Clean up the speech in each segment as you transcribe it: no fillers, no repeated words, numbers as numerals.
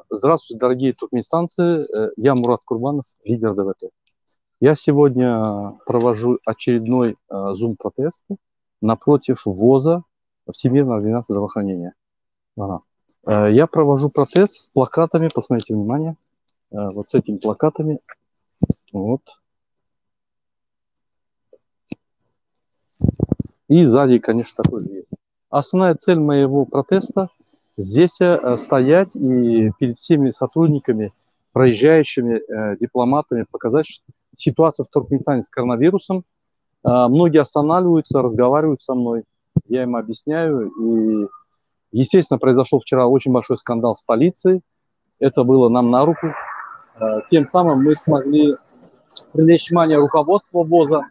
Здравствуйте, дорогие туркменистанцы. Я Мурат Курбанов, лидер ДВТ. Я сегодня провожу очередной Zoom-протест напротив ВОЗа Всемирной организации здравоохранения. Ага. Я провожу протест с плакатами, посмотрите внимание, вот с этими плакатами. Вот. И сзади, конечно, такой же есть. Основная цель моего протеста здесь стоять и перед всеми сотрудниками, проезжающими э, дипломатами показать ситуацию в Туркменистане с коронавирусом. Э, многие останавливаются, разговаривают со мной, я им объясняю. И, естественно, произошел вчера очень большой скандал с полицией. Это было нам на руку. Э, тем самым мы смогли привлечь внимание руководства ВОЗа,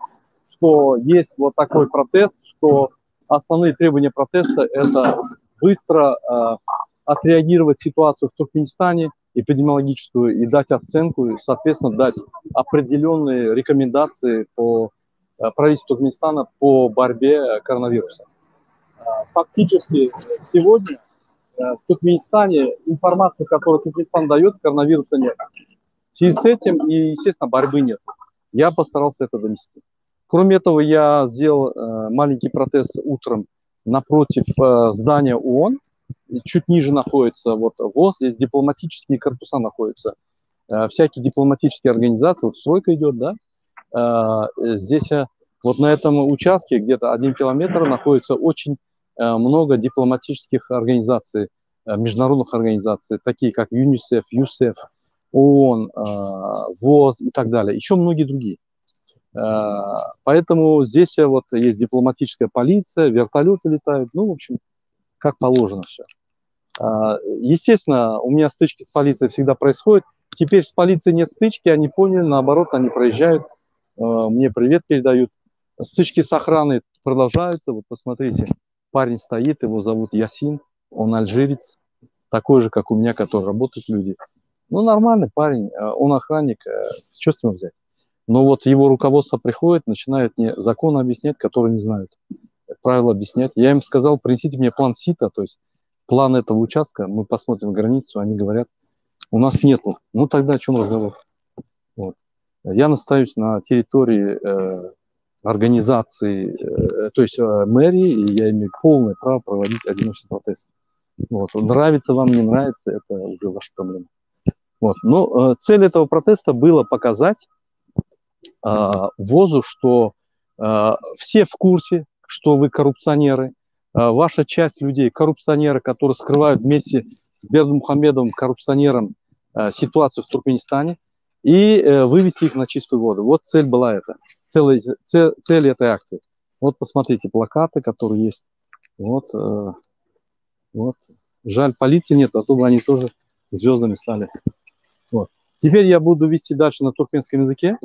что есть вот такой протест, что основные требования протеста – это быстро э, отреагировать ситуацию в Туркменистане, эпидемиологическую, и дать оценку, и, соответственно, дать определенные рекомендации по э, правительству Туркменистана по борьбе коронавируса. Э, фактически сегодня э, в Туркменистане информацию, которую Туркменистан дает, коронавируса нет. В связи с этим и, естественно, борьбы нет. Я постарался это донести. Кроме этого, я сделал э, маленький протест утром напротив э, здания ООН. Чуть ниже находится вот ВОЗ, здесь дипломатические корпуса находятся. Э, всякие дипломатические организации, вот стройка идет, да. Э, здесь э, вот на этом участке, где-то один километр, находится очень э, много дипломатических организаций, э, международных организаций, такие как ЮНИСЕФ, ЮСЕФ, ООН, э, ВОЗ и так далее. Еще многие другие. Э, поэтому здесь вот есть дипломатическая полиция, вертолеты летают, ну, в общем, как положено все. Э, естественно, у меня стычки с полицией всегда происходят. Теперь с полицией нет стычки, они поняли, наоборот, они проезжают, э, мне привет передают. Стычки с охраной продолжаются. Вот посмотрите, парень стоит, его зовут Ясин, он алжирец, такой же, как у меня, который работают люди. Ну, нормальный парень, он охранник, что с него взять? Но вот его руководство приходит, начинает мне закон объяснять, который не знают, правила объяснять. Я им сказал, принесите мне план сита, то есть план этого участка, мы посмотрим границу, они говорят, у нас нету. Ну тогда о чем разговор? Вот. Я настаюсь на территории э, организации, э, то есть э, мэрии, и я имею полное право проводить одиночный протест. Вот. Нравится вам, не нравится, это уже ваша проблема. Вот. Но э, цель этого протеста было показать э, ВОЗу, что э, все в курсе, что вы коррупционеры, э, ваша часть людей коррупционеры, которые скрывают вместе с Бердымухамедовым, коррупционером, э, ситуацию в Туркменистане, и э, вывести их на чистую воду. Вот цель была эта, цель, цель, цель этой акции. Вот посмотрите плакаты, которые есть. Вот, э, вот. Жаль, полиции нет, а то бы они тоже звездами стали. Вот. Теперь я буду вести дальше на туркменском языке.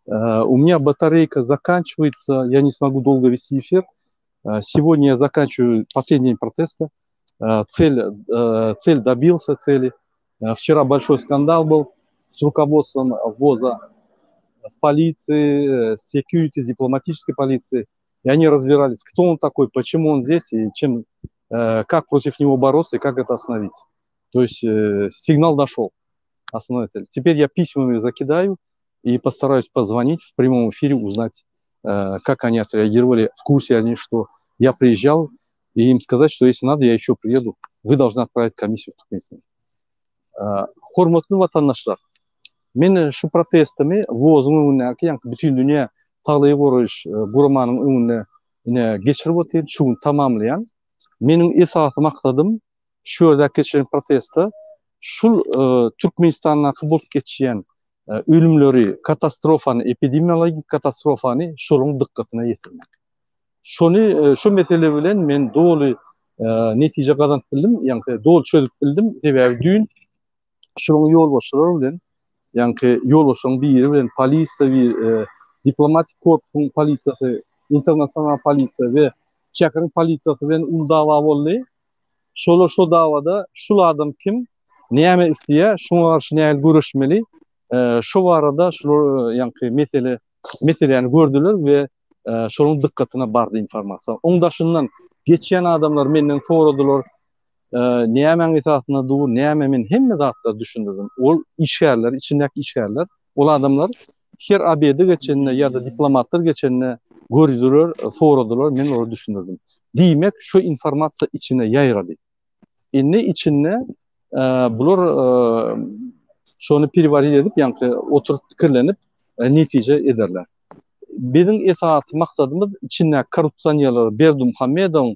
Э, у меня батарейка заканчивается, я не смогу долго вести эфир. Э, сегодня я заканчиваю последний день протеста. Э, цель, цель добился цели. Вчера большой скандал был с руководством ВОЗа, с полицией, с security, с дипломатической полицией. И они разбирались, кто он такой, почему он здесь и чем, как против него бороться и как это остановить. То есть сигнал дошел. Основная цель. Теперь я письмами закидаю и постараюсь позвонить в прямом эфире, узнать, э, как они отреагировали, в курсе они, что я приезжал, и им сказать, что если надо, я еще приеду. Вы должны отправить комиссию в Туркменистан. Э, hormatly watandaşlar, men şu protestimi WOZ-yň öňündäki, ýagny Bütindünýä saglygy goraýyş e, guramanyň öňünde ine geçirip otyryn, şu gün tamamlaýan. Meniň esasy maksadym şu ýerdäki geçiren protestde şul e, Türkmenistandaky bolup geçýän e, ölümleri, katastrofany, epidemiologik katastrofany şolaryň dykgatyna ýetirmek. Şony e, şu mesele bilen men doly e, netije gazanyp bildim, ýagny doly çözüp bildim. Sebäbi düýn şolaryň ýolbaşçylary bilen, ýagny ýolbaşçylaryň biri bilen polisiýa bir e, diplomatik korpusyň polisiýasy, internasional polisiýa we şäheriň polisiýasy bilen uly dawa boldy. Şolar şo dawada şul adam kim, näme isleýär, şoňa garşy nähili göreşmeli, e, şo barada şular e, ýagny mesele meseläni gördüler we e, şolaryň dykgatyna bardy informasiýa. Oň daşyndan geçýän adamlar menden soradylar. Nämäň esasynda dur, näme men hemme zatlary düşündirdim. Ol işgärler, içindäki işgärler, ol adamlar her obede geçende ýa-da diplomatlar geçende gördüler, soradylar, men olara düşündirdim. Diýmek, şu informasiýa içine ýaýrady. Indi içinde bular şony perewarit edip, ýaňky oturyp pikirlenip netije ederler. Biziň esasy maksadymyz içindäki korrupsionerleri Berdimuhamedowyň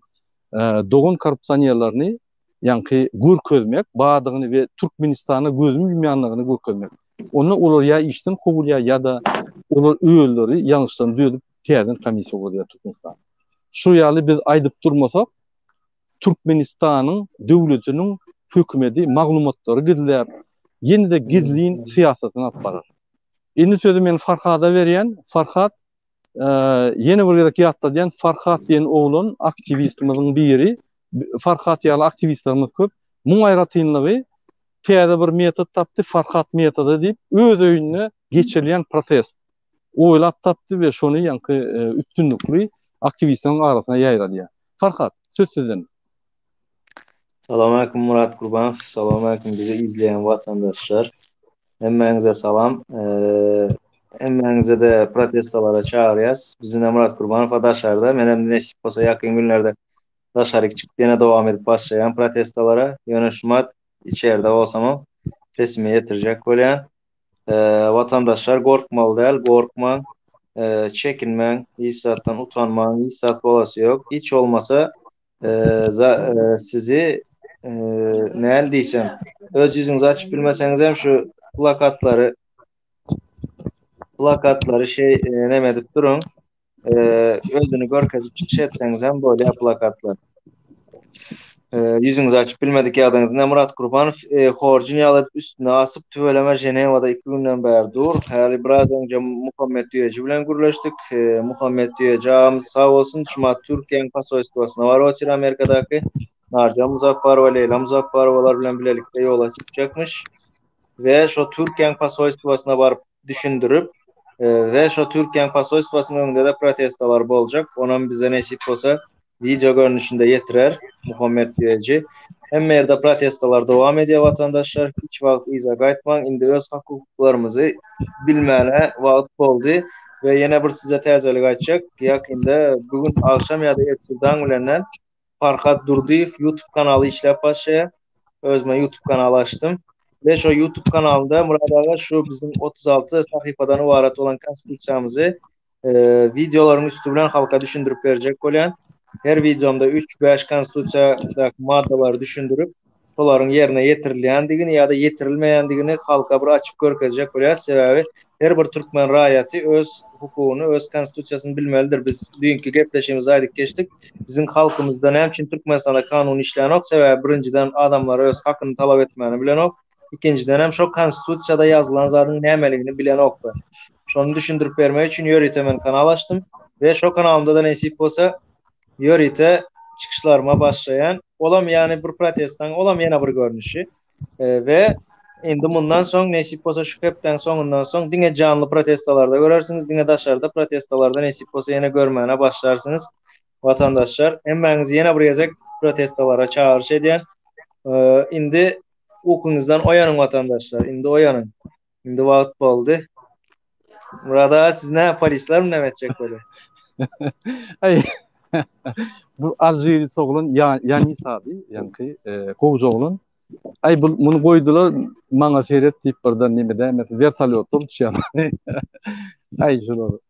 dogan korrupsionerlerini ýaňky görkezmek, bardygyny we Türkmenistana gözüni ýumýandygyny görkezmek. Onda olar ýa işden kowulýar ýa-da olar özleri ýalňyşlaryny düzedip täzeden komissiýa gurýar Türkmenistan. Şu ýaly biz aýdyp durmasak Türkmenistanyň döwletiniň hökümedi maglumatlary gizläp, ýene-de gizlin syýasatyny alyp barar. Indi sözi men Farhada berýän. Farhat, ýene bir gezek ýatladýan, Farhat diýen oglan aktiwistimiziň biri. Farhat ýaly aktiwistlerimiz köp. Muň aýratynlygy täze bir metod tapdy, Farhat metody diýip, öz öýünde geçirilýän protest. Oýlap tapdy we şony ýaňky üstünlikli aktiwistleriň arasyna ýaýradýar. Farhat, söz sizden. Salam aleýkum Murat Gurbanow, salam aleýkum bizi izleýän watandaşlar. Hemmäňize salam. Hemmäňize-de protestalara çagyrýas. Bizine Murat Gurbanow daşarda. Menem nesip bolsa ýakyn günlerde daşaryk çykyp ýene dowam edip başlaýan protestalara. Ýöne şumat içerde bolsamam sesimi ýetirjek bolýan. Watandaşlar gorkmaly däl, gorkmaň, çekinmäň, hiç zatdan utanmaň, hiç zat bolasy ýok. Hiç bolmasa sizi näl diýsem, öz ýüzüňizi açyp bilmeseňiz hem şu plakatlary plakatlary şey neme edip duruň. Özüni görkezip çykyş etseňiz hem bolýar plakatlar. Ýüzüňizi açyp bilmedik ýagdaýyňyzda Myrat Gurbanow horjun ýaly edip üstüne asyp tüweleme Ženewada iki günden bäri dur. Häli biraz öňje Muhammet Düýeji bilen gürleşdik. Muhammet Düýeji agamyz sag bolsun şumat Türkiýäň posolstwasyna baryp otyr Amerikadaky. Narjan Muzapparowa, Leýla Muzapparowalar bilen bilelikde ýola çykjakmyş. We şo Türkiýäň posolstwasyna baryp düşündirip we şo Türkiýäň posolstwasynyň öňünde-de protestalar boljak. Onam bize nesip bolsa wideo görnüşinde ýetirer Muhammet Düýeji. Hemme ýerde protestalar dowam edýär watandaşlar. Hiç wagt yza gaýtmaň. Indi öz hak-hukuklarymyzy bilmäne wagt boldy. We ýene bir size täzelik aýtjak. Ýakynda bu gün agşam ýa-da ertir daň bilenden Farhat Durdyýew YouTube kanaly işläp başlaýar. Özüme YouTube kanaly açdym. We şo YouTube kanalynda Myrat aga şu biziň 36 sahypadan ybarat bolan konstitusiýamyzy e, wideolaryň üsti bilen halka düşündirip berjek bolýan. Her wideomda 3-5 konstitusiýadaky maddalary düşündirip, şolaryň ýerine ýetirilýändigini ýa-da ýetirilmeýändigini halka bir açyp görkezjek bolýarys. Sebäbi her bir türkmen raýaty öz hukugyny, öz konstitusiýasyny bilmelidir. Biz düýnki gepleşigimizde aýdyp geçdik. Biziň halkymyzda näme üçin Türkmenistanda kanun işlänok? Sebäbi birinjiden adamlar öz hakyny talap etmäni bilenok. Ikinjiden hem şo konstitusiýada ýazylan zadyň nämeligini bilenoklar. Şony düşündirip bermek üçin ýörite men kanal açdym we şo kanalymda-da nesip bolsa ýörite çykyşlaryma başlaýan. Olam ýany bir protestden olam ýene bir görnüşi. We indi mundan soň nesip bolsa şu hepdäň soňundan soň diňe janly protestalarda görersiňiz, diňe daşarda protestalarda nesip bolsa ýene görmäne başlarsyňyz. Watandaşlar, hemmäňizi ýene bir gezek protestalara çagyryş edýän. Indi ukyňyzdan oýanyň watandaşlar, indi oýanyň. Indi wagt boldy. Murad aga siz näme polisler mi näme etjek bolýar? Aý. Bu Alžiris oglan Ýanis ady, ýaňky gowja oglan. Aý bu muny goýdular maňa seret diýip birden neme dämesi wertolýotdan uçýar. Aý şular.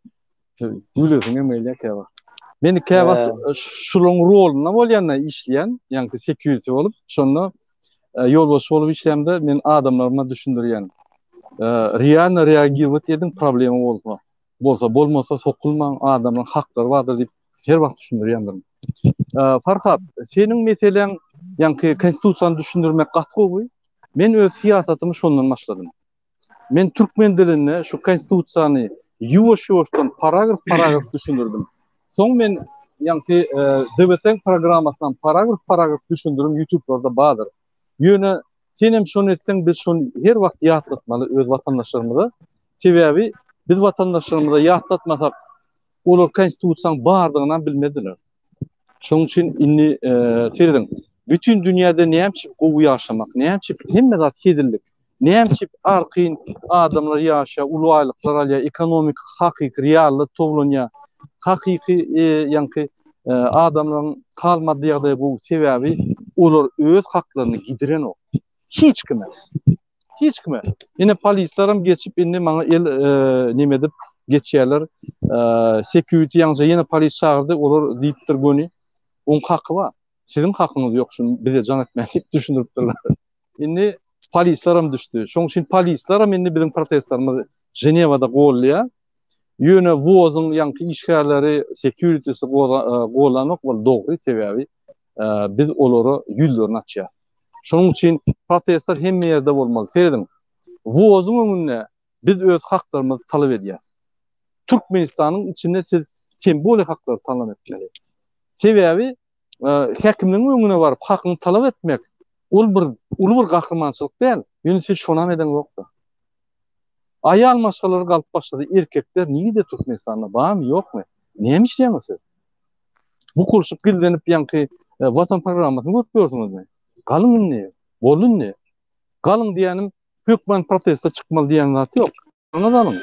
Gülesiň hem gelýär käwagt. Men käwagt şularyň rolunda bolýan-da işleýän, ýaňky security bolup, şonda ýolbaşçy bolup işlämde men adamlaryma düşündirýän. Realno reagirowat ediň problema bolsa. Bolsa bolmasa sokulmaň, adamlaryň haklary bardyr diýip her wagt düşündirýändirin. Farhat, seniň meseläň ýaňky konstitusiýany düşündirmek gaty gowy. Men öz syýasatymy şondan başladym. Men türkmen dilinde şu konstitusiýany ýuwaş-ýuwaşdan paragraf-paragraf düşündirdim. Soň men ýaňky DWT-iň programmasyndan paragraf-paragraf düşündirim ýutublarda bardyr. Ýöne senem şony etseň biz şony her wagt ýatlatmaly öz watandaşlarymyza. Sebäbi biz watandaşlarymyza ýatlatmasak olar konstitusiýanyň bardygynam bilmezdiler. Şonuň üçin indi serediň. Bütin dünýäde nämçip gowy ýaşamak, nämçip hemme zat hezillik, nämçip arkaýyn adamlar ýaşaýar, uly aýlyklar alýar, ekonomika hakyky really towlanýar, hakyky ýaňky adamlaryň hal maddy ýagdaýy gowy sebäbi olar öz haklaryny gidirenok. Hiç kime. Hiç kime. Ine polislerim geçip indi maňa el neme edip geçýärler. Security ýaňja ýene polis çagyrdy, olar diýipdir göni. Oň haky bar. Siziň hakyňyz ýok şuny bize jaň etmäge diýip düşündiripdirler. Indi polislerim düşdi. Şoň üçin polislerim indi biziň protestlerimizi Ženewada gollaýar. Ýöne WOZ-yň ýaňky işgärleri, security-si gollanok, ol dogry, sebäbi biz olara ýüzlerini açýas. Şonuň üçin protestler hemme ýerde bolmaly. Serediň, WOZ-yň öňünde biz öz haklarymyzy talap edýäs. Türkmenistanyň içinde siz tem bolýa haklary talap etmeli. Sebäbi häkimligiň öňüne baryp hakyňy talap etmek ol bir uly bir gahrymançylyk däl. Ýöne siz şonam edeňzok-da. Aýal maşgalalar galyp başlady, erkekler nirde Türkmenistanda barmy ýokmy? Näme işleýäňiz siz? Bukulyşyp gizlenip ýaňky Watan programmasyny görüp ýörsüňizmi? Galyň indi, boldy indi. Galyň diýýänim hökman proteste çykmaly diýen zat ýok. Aňyz alyň.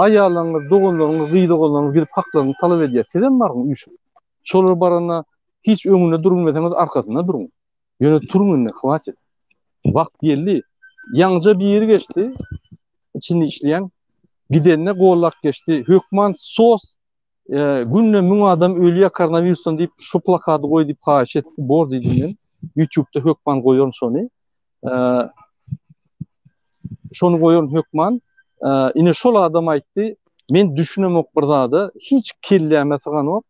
Aýallaryňyz, doganlaryňyz, gyz doganlaryňyz gidip haklaryny talap edýär. Sizem baryň üýşüp. Şolar baranda hiç öňünde durbilmeseňiz arkasynda duruň. Ýöne turuň indi, hwatit. Wagt geldi. Ýaňyja biri geçdi, içinde işleýän. Gidende gollap geçdi. Hökman sos günde 1000 adam ölýär koronawirusdan diýip şu plakady goý diýip haýyş etdi. Bor diýdim men. YouTube'da hökman goýaryn şony. Şony goýaryn hökman. Ine şol adam aýtdy, men düşünemok bir zada, hiç kelläme syganok.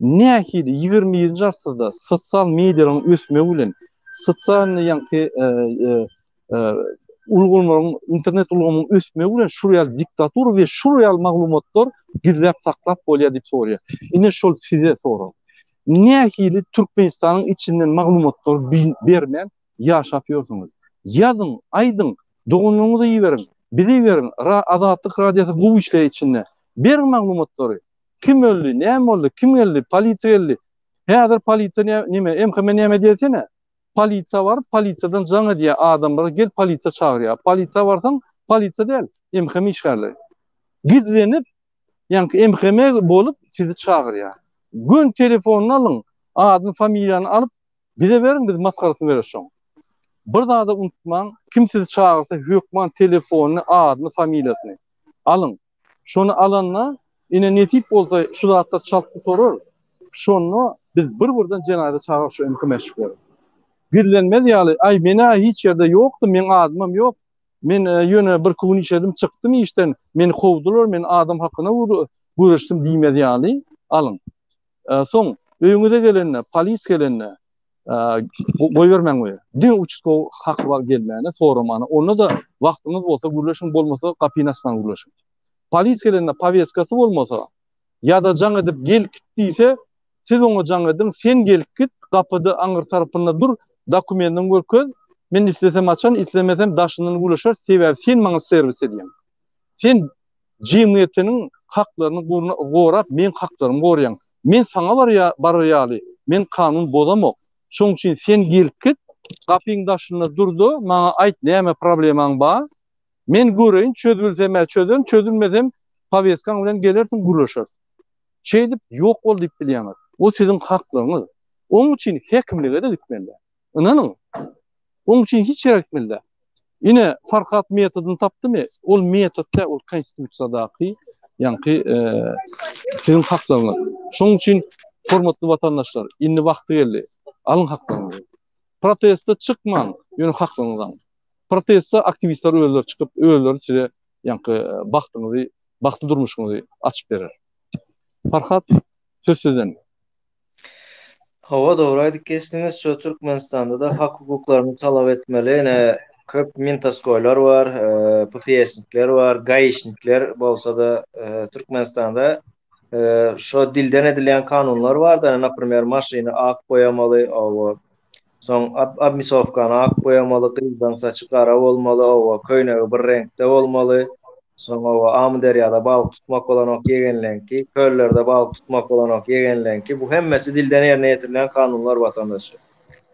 Nähili 21-nji asyrda sosial medialaryň ösmegi bilen sosialnyý ýaňky ulgamlaryň internet ulgamynyň ösmegi bilen şul ýaly diktatura we şul ýaly maglumatlar gizläp saklap bolýar diýip soraýar. Ine şol size sorag. Nähili Türkmenistanyň içinden maglumatlary bermän ýaşap ýörsüňiz? Ýazyň, aýdyň, doganlaryňyza iberiň, bize iberiň, Azatlyk radiosy gowy işleýär içinde. Beriň maglumatlary. Kim öldi, näme boldy, kim geldi, polisiýa geldi. Häzir polisiýa neme, MHM näme diýsene? Polisiýa baryp, polisiýadan jaň edýär adamlara, gel polisiýa çagyrýar. Polisiýa barsaň, polisiýa däl, MHM işgärleri. Gizlenip, ýaňky MHM bolup sizi çagyrýar. Göni telefonyny alyň, adyny, familiýany alyp, bize beriň, biz masgarasyny bereris şoň. Bir zady unutmaň, kim sizi çagyrsa hökman telefonyny, adyny, familiýasyny alyň. Şony alanda, ine nesip bolsa şu zatlar çalt gutarar. Şonda biz bir-birden jenaza çagyrarys şu MHM-şikleri. Gizlenmez ýaly, aý men-ä hiç ýerde ýokdum, meň adymam ýok. Men ýöne birki gün işledim, çykdym işden, meni kowdular, men adam hakyna göreşdim diýmez ýaly alyň. Soň öýüňize gelende, polis gelende, goýbermäň öýe. Diňe uçastkowy haky bar gelmäne, soramana. Onda-da wagtyňyz bolsa gürleşiň, bolmasa gapyny açman gürleşiň. Polis gelende powestkasy bolmasa ýa-da jaň edip gel git diýse, siz oňa jaň ediň, sen gelip git, gapyda aňyr tarapynda dur, dokumendiňi görkez, men islesem açan, islemesem daşyndan gürleşeris, sebäbi sen maňa serwis edýäň. Sen jemgyýetiniň haklaryny gorap, meň haklarymy goraýaň. Men saňa barar ýaly, men kanun bozamok. Şoň üçin sen gelip git, gapyň daşynda dur-da, maňa aýt näme problemaň bar. Men göreýin, çözülsem-ä çözerin, çözülmesem powestkaň bilen gelersiň, gürleşeris. Şeýdip ýok bol diýip bilýäňiz. O siziň haklaryňyz. Oň üçin häkimlige-de gitmeli däl. Ynanyň. Oň üçin hiç ýere gitmeli däl. Ine, Farhat metodyny tapdymy? Ol metod däl, ol konstitusiýadaky ýaňky siziň haklaryňyz. Şonuň üçin hormatly watandaşlar, indi wagty geldi. Alyň haklaryňyzy. Proteste çykmaň, ýöne haklaryňyzy alyň. Proteste aktiwistler özleri çykyp, özleri size ýaňky bagtyňyzy, bagtly durmuşyňyzy açyp berer. Farhat, söz sizden. Hawa dogry aýdyp geçdiňiz şu Türkmenistanda-da hak hukuklaryny talap etmeli ine köp mintoskoýlar bar PPSnikler bar gaişnikler bolsada Türkmenistanda şo dilden edilýän kanunlar barda naprimer maşyny ak boýamaly owa soň obmisowkany ak boýamaly gyzlaň saçy gara bolmaly owa köýnegi bir reňkde bolmaly. Soň oba Amyderýada balyk tutmak bolanok ýegenleňki, köllerde balyk tutmak bolanok ýegenleňki. Bu hemmesi dilden ýerine ýetirilýän kanunlar watandaşlar.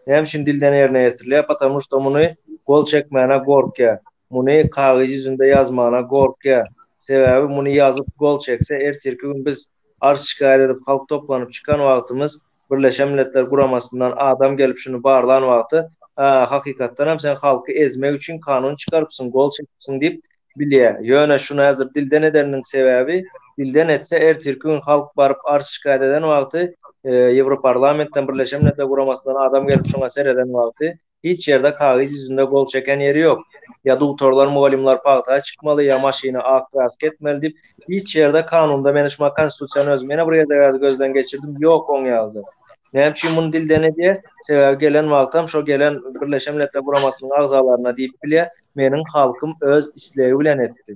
Näme üçin dilden ýerine ýetirilýär? Потому что muny gol çekmäne gorkýar. Muny kagyz ýüzünde ýazmana gorkýar. Sebäbi muny ýazyp gol çekse ertirki gün biz arz-şikaýat edip halk toplanyp çykan wagtymyz Birleşen Milletler Guramasyndan adam gelip şuny barlan wagty, Hä, hakykatdan hem sen halky ezmek üçin kanun çykarypsyň, gol çekipsiň diýip bilýär. Ýöne şuny häzir dilden edeniniň sebäbi, dilden etse ertirki gün halk baryp arz-şikaýat eden wagty, Ýewroparlamentden, Birleşen Milletler Guramasyndan adam gelip şoňa sereden wagty, Hiç ýerde kagyz ýüzünde gol çeken ýeri ýok. Ýa dugtorlar, mugallymlar pagta çykmaly, ýa maşyny ak kraska etmeli diýip, hiç ýerde kanunda men şuma konstitusiýany özüm ýene bir gezek häzir gözden geçirdim, ýok oň ýaly zat. Näme üçin muny dilden edýär? Sebäbi gelen wagtam şo gelen Birleşen Milletler Guramasynyň agzalaryna diýip bilýär, meniň halkym öz islegi bilen etdi.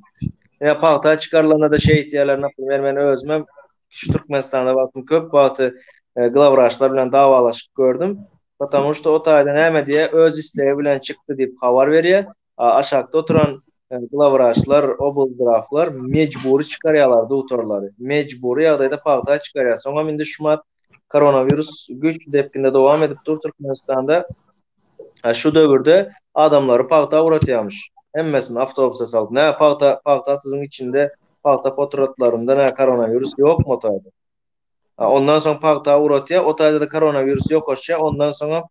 Ýa pagta çykarylanda-da şeýtýärler, naprimýer men özümem Şu Türkmenistanda wagtym köp wagty glawraçlar bilen dawalaşyp gördüm. Потому что o taýda näme diýýär, öz islegi bilen çykdy diýip habar berýär. A aşakda oturan glawraçlar, oblzdrawlar mejbury çykarýarlar dugtorlary. Mejbury ýagdaýda pagta çykarýar. Soňam indi şumat koronawirus güýçli depginde dowam edip dur Türkmenistanda. Şu döwürde adamlary pagta ugratýarmyş. Hemmesini awtobusa salyp. Nä pagta, pagta atyzyň içinde, pagta potratlarynda nä koronawirus ýokmy o taýda? Ondan soň pagta ugratýar, o taýda-da koronawirus ýokaşýar. Ondan soňam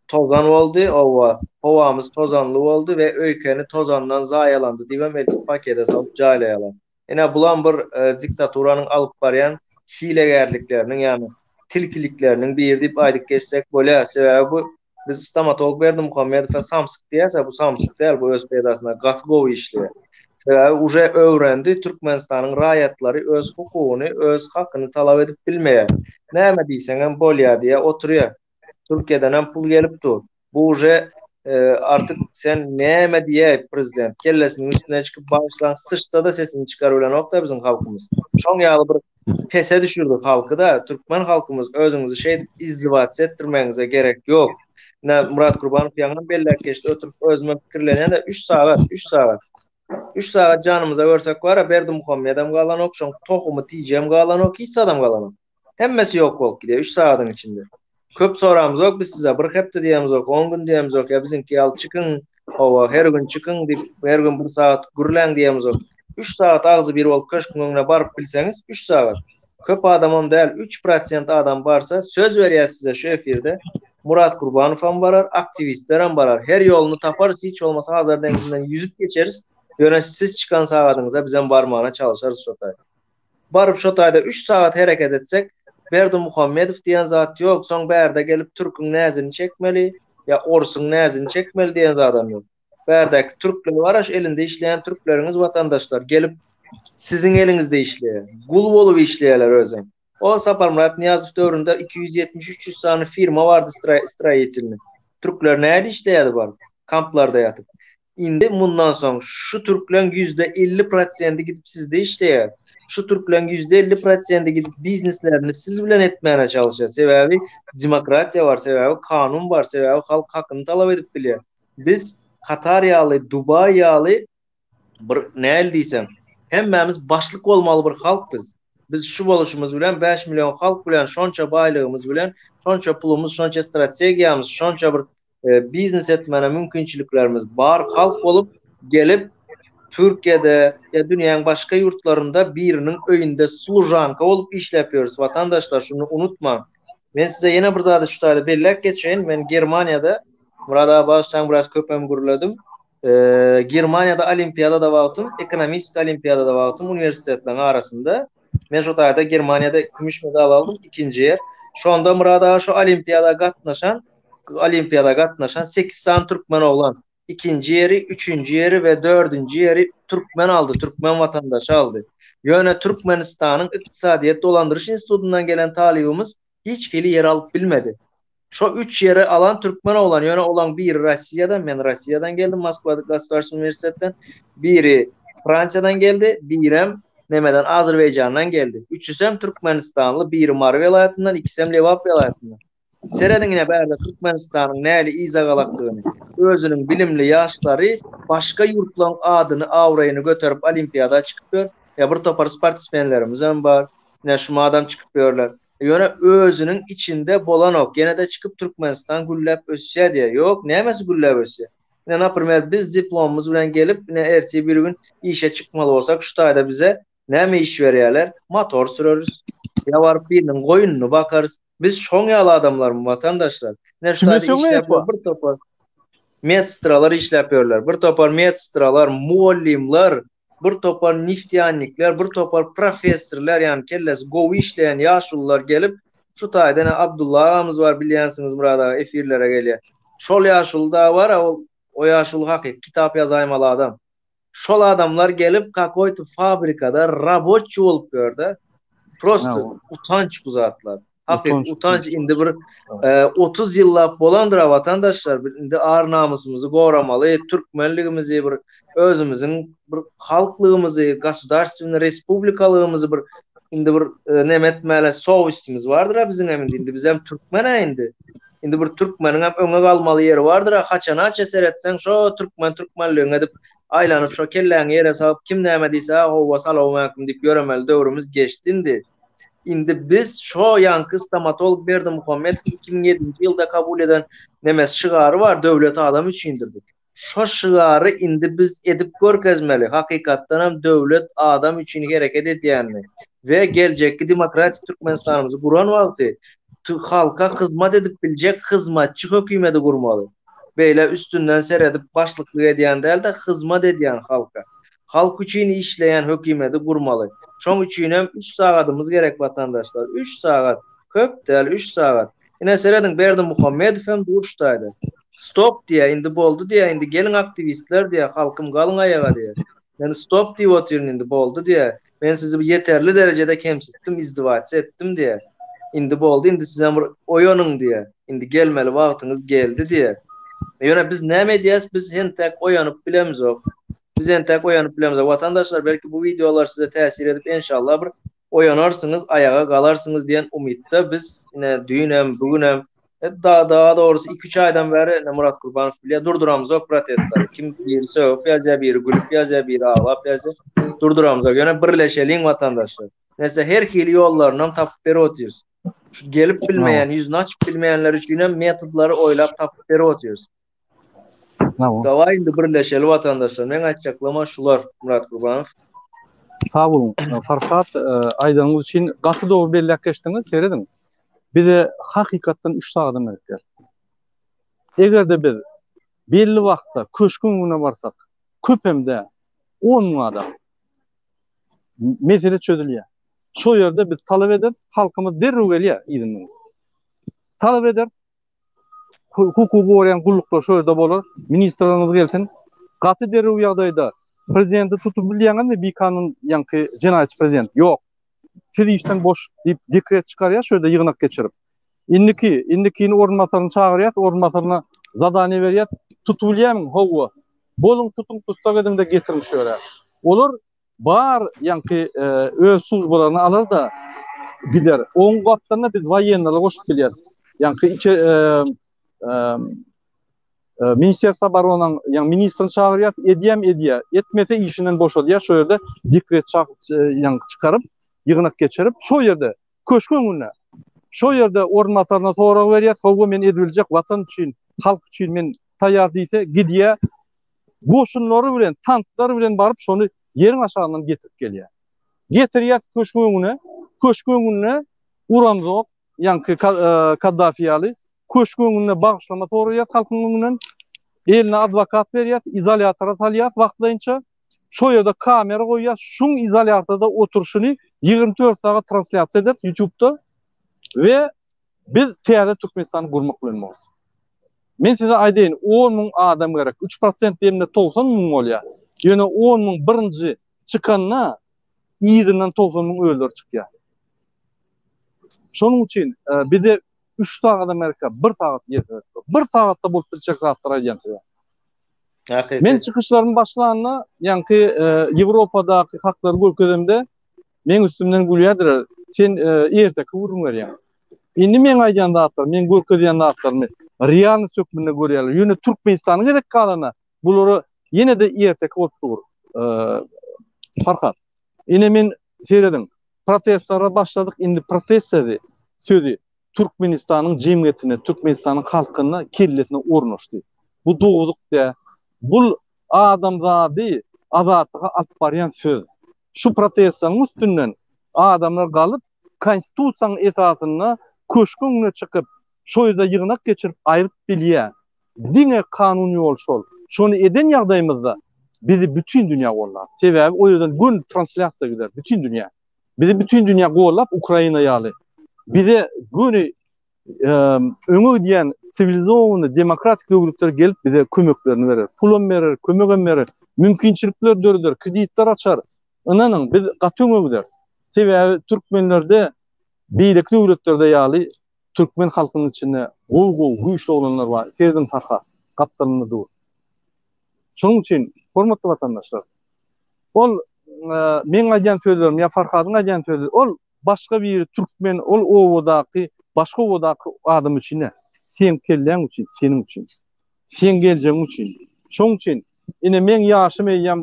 tozan boldy, owa, howamyz tozanly boldy we öýkeni tozandan zaýalandy diýibem eltip pakete salyp jaýlaýarlar. Ine, bulam bir diktaturanyň alyp barýan hilegärlikleriniň, ýagny tilkilikleriniň biri diýip aýdyp geçsek bolýar. Sebäbi bu biz stomatolog Berdimuhamedowa samsyk diýýäs-ä, bu samsyk däl, bu öz peýdasyna gaty gowy işleýär. Sebäbi uje öwrendi, Türkmenistanyň raýatlary öz hukugyny, öz hakyny talap edip bilmeýär. Näme diýseňem bolýar diýýär, oturýar. Türkiýedenem pul gelip dur. Bu uje artyk sen näme diýäý prezident kellesiniň üstüne çykyp bagyşlaň syçsa-da sesini çykarybilenok-da biziň halkymyz. Şoň ýaly bir pese düşürdi halky-da türkmen halkymyz özüňizi şeýdip izdiwats etdirmegiňize gerek ýok. Ine Myrat Gurbanow ýaňam belläp geçdi oturyp özümem pikirlenýän-de üç sagat üç sagat üç sagat janymyza görsek bar-a Berdimuhamedem galanok şoň tohumy tijem galanok hiç zadam galanok. Hemmesi ýok bolup gidýär üç sagadyň içinde. Köp soramzok biz size, bir hepde diýemzok, on gün diýemzok, ýa biziňki ýaly çykyň, hawa, her gün çykyň diýip, her gün bir sagat gürläň diýemzok. Üç sagat agzy bir bolup köşgüň öňüne baryp bilseňiz, üç sagat. Köp adamam däl, 3% adam barsa, söz berýäs size şu efirde, Murat Gurbanowam barar, aktiwistlerem barar. Her ýoluny taparys, hiç bolmasa Hazar deňzinden ýüzüp geçeris, ýöne siz çykan sagadyňyza bizem barmana çalyşarys şo taý. Baryp şo taýda üç sagat hereket etsek, Berdimuhamedow diýen zat ýok, soň bärde gelip türküň näzini çekmeli, ýa orsuň näzini çekmeli diýen zadam ýok. Bärdäki türkler bar-a şu elinde işleýän türkleriňiz watandaşlar gelip siziň eliňizde işleýär. Gul bolup işleýärler özem. O Saparmyrat Nyýazow döwründe 270-300 sany firma bardy stroýitelnyý. Türkler nähili işleýärdi baryp, kamplarda ýatyp. Indi mundan soň şu türkleň 50% prosendi gidip sizde işleýär. Şu türkleň 50% prosendi gidip bizneslerini siz bilen etmäne çalyşýar. Sebäbi demokratiýa bar, sebäbi kanun bar, sebäbi halk hakyny talap edip bilýär. Biz Katar ýaly, Dubaý ýaly bir näl diýseň, hemmämiz başlyk bolmaly bir halk biz. Biz şu boluşymyz bilen 5 million halk bilen şonça baýlygymyz bilen, şonça pulumyz, şonça strategiýamyz, şonça bir e, biznes etmäne mümkinçiliklerimiz bar halk bolup gelip Türkiýede ýa dünýäň başga ýurtlarynda biriniň öýünde služanka bolup işläp ýörüs watandaşlar şuny unutmaň. Men size ýene bir zady şu taýda belläp geçeýin. Men Germaniýada Myrat aga bagyşlaň biraz köpem gürledim. Germaniýada olimpiadada wagtym, ekonomistik olimpiadada wagtym uniwersitetleriň arasynda men şo taýda Germaniýada kümüş medal aldym, ikinji ýer. Şonda Myrat aga şo olimpiada gatnaşan, olimpiada gatnaşan 8 sany türkmen oglan ikinji ýeri, üçünji ýeri we dördünji ýeri türkmen aldy, türkmen watandaşy aldy. Ýöne Türkmenistanyň Ykdysadyýet dolandyryş institutyndan gelen talybymyz hiç hili ýer alyp bilmedi. Şo üç ýeri alan türkmen oglan, ýöne olaň biri Rossiýadan, men Rossiýadan geldim, Moskwa Gosdarstwnyý uniwersitetden, biri Fransiýadan geldi, birem nemeden Azerbaýjandan geldi. Üçüsem türkmenistanly, biri Mary welaýatyndan, ikisem Lebap welaýatyndan. Serediň ine bärde Türkmenistanyň näli yzagalakdygyny. Özüniň bilimli ýaşlary başga ýurtlaň adyny abraýyny göterip olimpiada çykyp ýör. Ýa bir topar sportsmenlerimizem bar. Ine şumadam çykyp ýörler. Ýöne özüniň içinde bolanok. Ýene-de çykyp Türkmenistan gülläp ösýä diýýär. Ýok, nämesi gülläp ösýär? Ine naprimer biz diplomymyz bilen gelip ine ertir bir gün işe çykmaly bolsak şu taýda bize näme iş berýärler? Motor süreris. Ýa baryp biriniň goýnuny bakarys. Biz şoň ýaly adamlarmy watandaşlar? Ine şu taýda işläp ýör bir topar medsestralar işläp ýörler. Bir topar medsestralar, mugallymlar, bir topar neftýannikler, bir topar professorlar, ýagny kellesi gowy işleýän ýaşulular gelip, şu taýda ine Abdulla agamyz bar bilýänsiňiz Myrat aga efirlere gelýär. Şol ýaşuly dagy bar-a ol o ýaşuly hakyky kitap ýazaýmaly adam. Şol adamlar gelip kakoýto fabrikada raboçi bolup ýörde. Prosto utanç bu zatlar. Hakyky utanç indi bir 30 ýyllap bolandyr watandaşlar. Bir indi ar namysymyzy goramaly, türkmenligimizi bir özümiziň bir halklygymyzy, gosudarstweny respublikalygymyzy bir indi bir neme etmäli sowestimiz bardyr biziň hem indi. Indi bizem türkmen-ä indi. Indi bir türkmeniň hem öňe galmaly ýeri bardyr-a, haçana-ça seretseň şo türkmen türkmenligiňi edip, aýlanyp şo kelläňi ýere salyp kim näme diýse-ä howwa salowmaleýkim diýip ýöremeli döwrümiz geçdi indi. Indi biz şo ýaňky stomatolog Berdimuhamedowyň 2007-nji ýylda kabul eden nemesi şygary bar döwlet adam üçindir diýip. Şo şygary indi biz edip görkezmeli, hakykatdanam döwlet adam üçin hereket edýänini we geljekki demokratik Türkmenistanymyzy guran wagty halka hyzmat edip biljek hyzmatçy hökümedi gurmaly. Beýle üstünden seredip başlyklyk edýän däl-de hyzmat edýän halka. Halk üçin işleýän hökümedi gurmaly. Şoň üçinem üç sagadymyz gerek watandaşlar. Üç sagat. Köp däl, üç sagat. Ine serediň Berdimuhamedow hem dur şu taýda. Stop diýýär, indi boldy diýýär, indi geliň aktiwistler diýýär, halkym galyň aýaga diýýär. Men stop diýip otyryn indi boldy diýýär. Men sizi ýeterli derejede kemsitdim, izdiwasiýa etdim diýýär. Indi boldy, indi sizem bir oýanyň diýýär. Indi gelmeli wagtyňyz geldi diýýär. Ýöne biz näme edýäs, biz entäk oýanyp bilemzok. Biz entäk oýanyp bilemzok. Watandaşlar belki bu wideolar size täsir edip enşallah bir oýanarsyňyz, aýaga galarsyňyz diýen umytda biz ine düýnem, bu günem, daha, daha dogrusy 2-3 aýdan bäri ine Murat Kurbanow bilýär, durduramyzok protestleri. Kim biri sögüp ýazýar, biri gülüp ýazýar, biri aglap ýazýar. Durduramyzok. Ýöne birleşeliň watandaşlar. Nese her hili ýollarynam tapyp berip otyrys. Şu gelip bilmeýän, ýüzüni açyp bilmeýänler üçin hem metodlary oýlap tapyp berip otyrys. Dawaý indi birleşeli watandaşlar. Meň aýtjaklama şular Murat Gurbanow. Sag boluň Farhat aýdanyňyz üçin gaty dogry belläp geçdiňiz serediň bize hakykatdan 3 sagadam gerek däl. Egerde biz belli wagtda köşgüň öňüne barsak köpem däl 10 müň adam mesele çözülýär. Şo ýerde biz talap ederis halkymyz derrew gelýär yzyndan. Talap ederis Hukugy goraýan gulluklar şo ýerde bolar. Ministrlerimiz gelsin. Gaty derrew ýagdaýda prezidenti tutup bilýäňizmi bikanun ýaňky jenaýatçy prezident? Ýok. Siz işden boş diýip dekret çykarýar şo ýerde ýygnak geçirip. Indiki, indikini orunbasaryny çagyrýas, orunbasaryna zadaniýe berýäs. Tutup bilýämiň? Hawa. Boluň tutuň tussag ediň-de getiriň şu ýere. Olar Bar ýaňky öz službalaryny alar-da gider. Oň gapdalynda biz woýennalary goşup bilýäris. Ýaňky içe Ministerstwo oboronaň ýaňy ministrini çagyrýas, edýämi edýär. Etmese işinden boşadýar. Şo ýerde dekret ýaňky çykaryp, ýygnak geçirip, şo ýerde köşgüň öňünde şo ýerde orunbasaryna sorag berýäs, hawa men edibiljek watan üçin, halk üçin men taýýar diýse gidýär. Goşunlary bilen, tanklary bilen baryp şony ýeriň aşagyndan getirip gelýär. Getirýär köşgüň öňüne, köşgüň öňünde uramzok, ýaňky Kaddafi ýaly, köşgüň öňünde bagyşlama soraýar halkyň öňünden, eline adwokat berýär, izolýatora salýar wagtlaýynça, şo ýerde kamera goýýar, şuň izolýatorda oturyşyny 24 sagat translýasiýa eder YouTube'da we Biz täze Türkmenistany gurmak bilen bolarys. Men size aýdaýyn, on müň adam gerek. Üç prosent diýende 90 müň bolýar. Ýöne on müň birinji çykanda yzyndan 90 müň özleri çykýar. Şonuň üçin e, bize 3 sagat Amerika 1 sagat ýetmez. 1 sagatda bolup biljek zatlar aýdýan size. Hakyky. Men çykyşlarymy başlanda, ýaňky e, Ýewropadaky haklary görkezemde, Meň üstümden gülýärdiler. Sen erteki gürrüň berýäň. Indi meň aýdýan zatlarym, meň görkezýän zatlarymy realnost hökmünde görýärler. Ýöne Türkmenistanyň gezek galanda bulara ýene-de erteki bolup dur. Farhat. Ine men serediň. Protestlere başladyk, indi protest sözi, sözi Türkmenistanyň jemgyýetine, Türkmenistanyň halkyna kellesine ornaşdy. Bu dogrulyk däl. Bul adamzady azatlyga alyp barýan söz. Şu protestleriň üstünden adamlar galyp, konstitusiýanyň esasynda köşgüň öňüne çykyp, şo ýerde ýygnak geçirip aýryp bilýär. Diňe kanun ýol şol. Şony eden ýagdaýymyzda bizi bütin dünýä gollar. Sebäbi o ýerden göni translýasiýa gider bütin dünýä. Bizi bütin dünýä gollap Ukraina ýaly. Bize göni öňe gidýän siwilizowany demokratik döwletler gelip bize kömeklerini berer. Pulam berer, kömegem berer. Mümkinçilikler döreder, kreditler açar. Ynanyň biz gaty öňe gideris. Sebäbi türkmenlerde beýleki döwletlerde ýaly Türkmen halkynyň içinde gowy gowy güýçli oglanlar bar. Serediň Farhat gapdalynda dur. Şonuň üçin hormatly watandaşlar ol meň aýdýan sözlerim ýa Farhadyň aýdýan sözi ol başga biri türkmen ol obadaky başga obadaky adam üçin däl. Seň kelläň üçin, seniň üçin. Seň geljegiň üçin. Şonuň üçin ine meň ýaşym eýýäm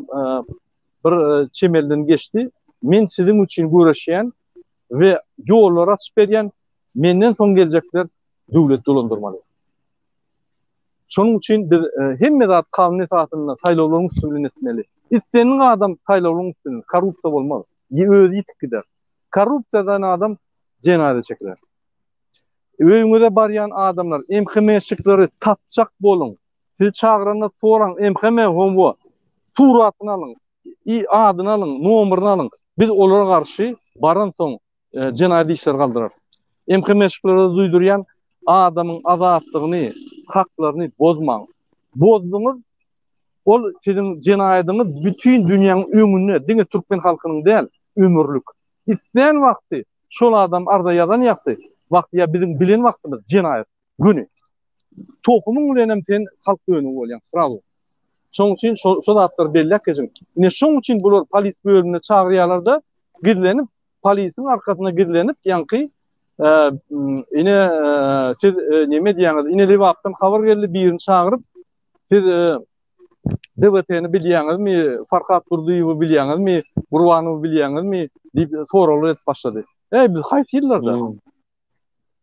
bir çemelden geçdi. Men siziň üçin göreşýän we ýollary açyp berýän, menden soň geljekler döwlet dolandyrmaly. Şonuň üçin biz hemme zat kanun esasynda saýlawlaryň üsti bilen etmeli. Islendik adam saýlawlaryň üsti bilen, korrupsiýa bolmaz. Özi ýitip gider. Korrupsiýa eden adam jenaýata çekiler. Öýüňize barýan adamlar, MHM-şikleri tapjak boluň. Sizi çagyranda soraň, MHM howwa. Suratyny alyň, adyny alyň, nomerini alyň. Biz olara garşy baransoň jenaýat işleri galdyrarys. MHM-şiklere duýdurýan, adamyň azatlygyny, haklaryny bozmaň. Bozduňyz, ol siziň jenaýadyňyz bütin dünýäň öňünde, diňe türkmen halkynyň däl, ömürlik. Islän wagty şol adam arza ýazan ýagty wagty ýa biziň bilen wagtymyz jenaýat. Göni. Tohumyň bilenem sen halk dönügi bolýaň srazu. Şoň üçin şo şo zatlary belläp geçiň. Ine şoň üçin bular polis bölümine çagyrýarlarda gizlenip polisiň arkasynda gizlenip ýaňky ine siz neme edýäňiz ine Lebapdan habar geldi birini çagyryp siz DWT-ni bilýäňizmi Farhat Durdyýewi bilýäňizmi Gurbanowy bilýäňizmi diýip soraglar edip başlady. Eý biz haýsy ýyllarda?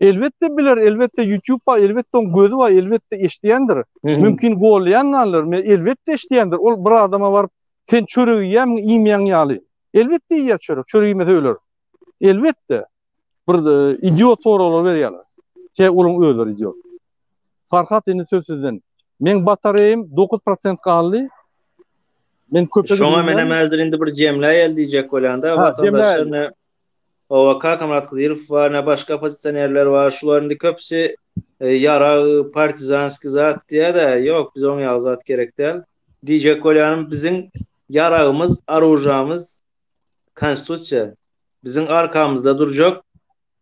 Elbetde biler, elbetde YouTube bar, elbetde oň gözi bar, elbetde eşidýändir. Mümkin gollaýandandyr, men elbetde eşidýändir. Ol bir adama baryp, sen çörek iýýämiň, iýmeýäň ýaly. Elbetde iýýär çörek, çörek iýmese öler. Elbetde. Bir e, idiot soraglar berýärler. Sebäbi olaryň özleri idiot. Farhat indi söz sizden. Meň batareýim 9% galdy. Men köpe Şoňa menem häzir indi bir jemläýeli diýjek bolýan-da, watandaşlar ne Hawa, Kakamyrat Hydyrow bar, ne başga oppozisionerler bar. Şular indi köpüsi ýarag, partizanskiý zat diýýär-de, ýok, bize oň ýaly zat gerek däl. Diýjek bolýanym, biziň ýaragymyz, oružamyz Konstitusiýa. Biziň arkamyzda durjak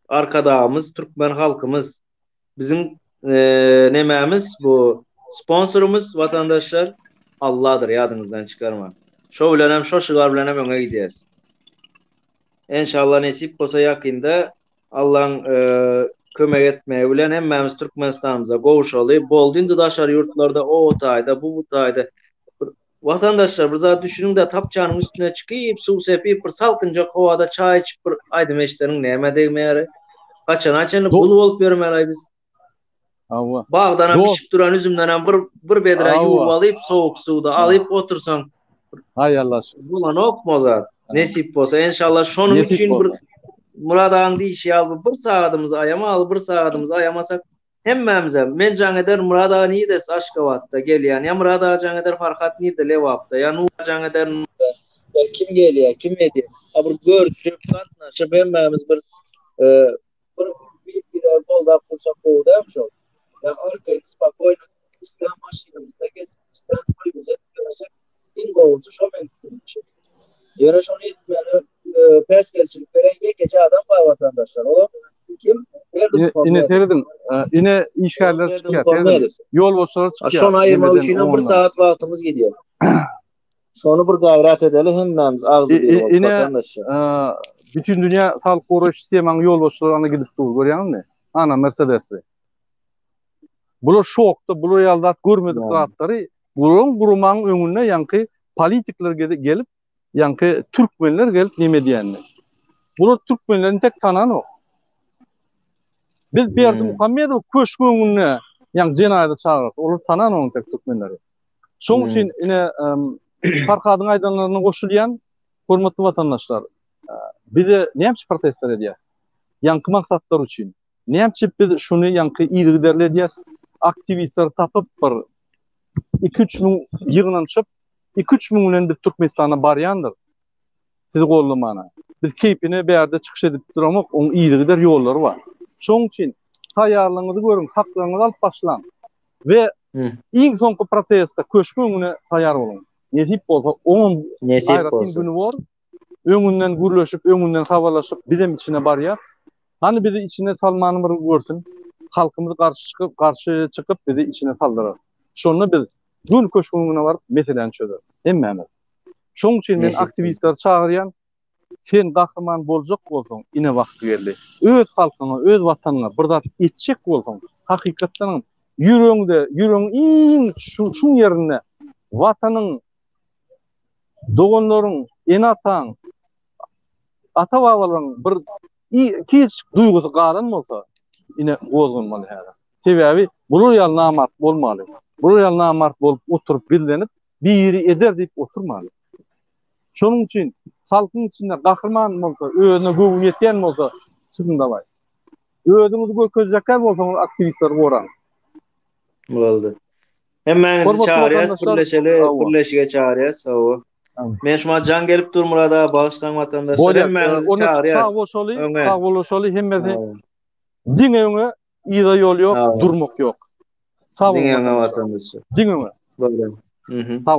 Arkadagymyz, türkmen halkymyz. Biziň nemämiz bu sponsorymyz watandaşlar Alladyr ýadyňyzdan çykarmaň. Şo bilenem şo şygar bilenem öňe gidýäs. Enşalla nesip bolsa ýakynda Allaň kömek etmegi bilen hemmämiz Türkmenistanymyza gowşaly. Boldy indi daşary ýurtlarda o taýda bu bu taýda. Watandaşlar bir zat düşüniňdä tapçanyň üstüne çykyp suw sepip bir salkynjak howada çaý içip bir aýdym eşdeniň nämä degmeýäri. Haçana çenli gul bolup ýörmeli biz. Hawa. Bagdanam bişip duran üzümdenem bir bir bedre ýuwup alyp sowuk suwda alyp otursaň. Haý Allah. Bolanokmy o zat? Nesip bolsa enşallah şonuň üçin bir Murad agaň diýişi ýaly bir sagadymyzy aýamaly bir sagadymyzy aýamasak Hemmämize, men jaň eder Myrat aga nirde siz Aşgabatda, gelýän, ýa Myrat aga jaň eder Farhat nirde Lebapda, ýa Nury jaň eder Nurda, ýa kim gelýä, kim edýä, a bir görüşip, gatnaşyp hemmämiz bir bir bir-biregi goldap dursak gowy dälmi şol? Ýa arkaýyn spokoýno islän maşynymyzda gezip, islän toýumyzy edip ýöresek iň gowusy şo meň pikirimçe. Ýöne şony etmäne päsgelçilik beren ýekeje adam bar watandaşlar, olam Kim? Ine serediň, ine işgärler çykýar, serediň. Ýolbaşçylar çykýar. Şony aýyrmak üçin hem bir sagat wagtymyz gidýär. Şony bir gaýrat edeli hemmämiz agzybir bolup vatandaşlar. Ine, bütün dünýä saglyk goraýyş sistemanyň ýolbaşçylary ana gidip dur, görýäňizmi? Ana Mercedesli. Bular şokda, bular ýaly zat görmedik zatlary bularyň guramaň öňünde ýaňky politikler gelip, ýaňky türkmenler gelip neme edýänini. Bular türkmenlerini tek tananok. Biz Berdimuhamedow köşgüň öňünde ýaňky jenaýata çagyrdyk. Olar tananok tek türkmenleri. Şoň üçin ine Farhadyň aýdanlaryna goşulýan hormatly watandaşlar, bize näme üçin protestler edýär? Ýaňky maksatlar üçin. Näme üçin biz şuny ýaňky yzygiderli edýäs? Aktiwistleri tapyp bir 2-3 müň ýygnanyşyp, 2-3 müň bilen biz Türkmenistana barýandyr. Sizi gollamana. Biz keýpine bärde çykyş edip duramok, oň yzygider ýollary bar. Şoň üçin taýýarlygyňyzy görüň, haklaryňyzy alyp başlaň. We iň soňky protestde köşgüň öňüne taýýar boluň. Nesip bolsa, oňam aýratyn güni bor. Öňünden gürleşip, öňünden habarlaşyp, bizem içine barýas. Hany bizi içine salmany bir görsün. Halkymyz garşy çykyp, garşy çykyp bizi içine saldyrar. Şonda biz göni köşgüň öňüne baryp meseläni çözeris. Hemmämiz. Şoň üçin men aktiwistleri çagyrýan. Sen gahryman boljak bolsaň, ine wagty geldi. Öz halkyňa, öz watanyňa bir zat etjek bolsaň, hakykatdanam ýüregiňde, ýüregiň iň çuň ýerinde watanyň, doganlaryň, ene-ataň, ata-babalaryň bir kiçijik duýgusy galan bolsa, ine gozganmaly häzir. Sebäbi bular ýaly namart bolmaly. Bular ýaly namart bolup oturyp gizlenip, biri eder diýip oturmaly. Şonuň üçin halkyň içinde gahryman bolsa, özüne göwni ýetýän bolsa, çykyň dawaý. Özüňizi görkezjekgär bolsaňyz aktiwistleri goraň. Boldy. Hemmäňizi çagyrýas, birleşeli, birleşige çagyrýas, hawa. Men şuma jaň gelip dur Murad aga, bagyşlaň watandaşlar, hemmäňizi çagyrýas. Sag bolşaly, sag boluşaly hemmesi. Diňe öňe, yza ýol ýok, durmak ýok. Sag boluň. Diňe öňe watandaşlar. Diňe öňe. Boldy. Mhm. Sag.